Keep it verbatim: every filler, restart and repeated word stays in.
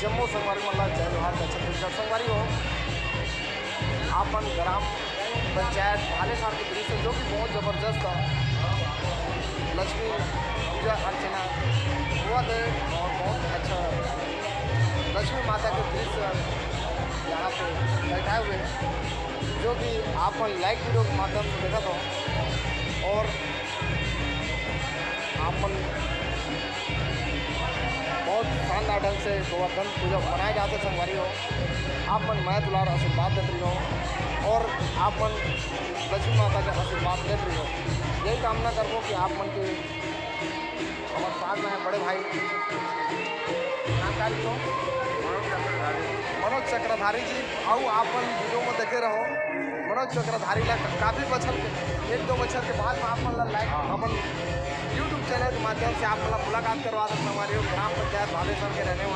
जम्मो संगवारी मन ला जय जोहार, जय छत्तीसगढ़। संगवारी हो, आपमन ग्राम पंचायत भालेसर के दृश्य, जो कि बहुत जबरदस्त है, लक्ष्मी पूजा अर्चना हुआ थे और बहुत अच्छा लक्ष्मी माता के दृश्य यहाँ पे बैठाए हुए हैं, जो कि आपमन लाइव वीडियो के माध्यम से देखत हो और आपमन बहुत शानदार ढंग से गोवर्धन पूजा मनाए जाथे संगवारी हो। आपमन मया दुलार आशीर्वाद देत रहिहो और आपमन लक्ष्मी माता के आशीर्वाद लेत रहिहो। यही कामना करबो कि आपमन के हमर साथ में है बड़े भाई जानकारी हो मनोज चक्रधारी जी, अउ आपमन वीडियो में देखे रहो। मनोज चक्रधारी ला काफी बछर के, एक दो बछर के बाद में आपमन ला लाइव अपन YouTube चैनल के माध्यम से आपमन ला मुलाकात करवा सकते हमारे ग्राम पंचायत भालेसर के रहने वाले